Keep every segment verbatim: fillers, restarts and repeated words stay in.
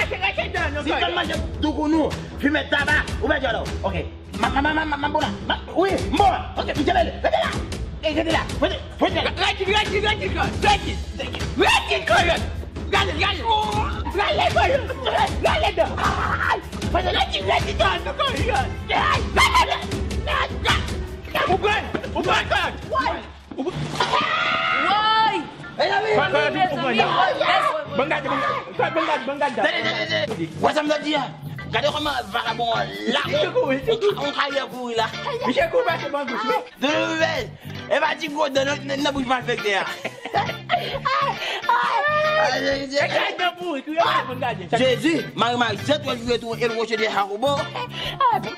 Rache, rache dan nou. Si w manje doukounou, fimen taba, ou pèdi alò. Ok. Ma, ma, ma, ma, ma, ma, bon la. Ma, wi, m bon la. Ok, m kenbe l. Rete la. E, rete la. Rete, rete la. Rete, rete, rete, rete. Rete, rete, rete. Gade, gade. Gade, gade. Gade, gade. Ay! Rete, rete, rete, rete. Ay! Gade, gade. Ou pran, ou pran kòd. Woy! Woy! Mezanmi! Ban gade, ban gade, ban gade. Tande, tande, tande. Wè sa m t ap di a? Gade kòman vagabon an la. Misye kouri, misye kouri. On karyè kouri la. Misye kouri pase ban bouch, wi. Dodo Poupèl. E pa ti gwo dan nan, nan bouch malfektè a. E kay dan pouri, tou yo ban gade. Jezi, Mari Mari, zèt wè jwe tou, el woche de jakobo.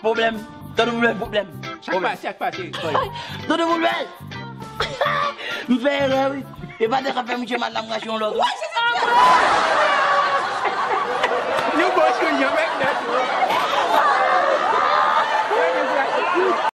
Pwoblèm. Tande pwoblèm, pwoblèm. Chak pa, chak pa, cheri. Tande pwoblèm. M fè erè, wi. E pa te ka fè misye mal la, m rache yon lòt, wi.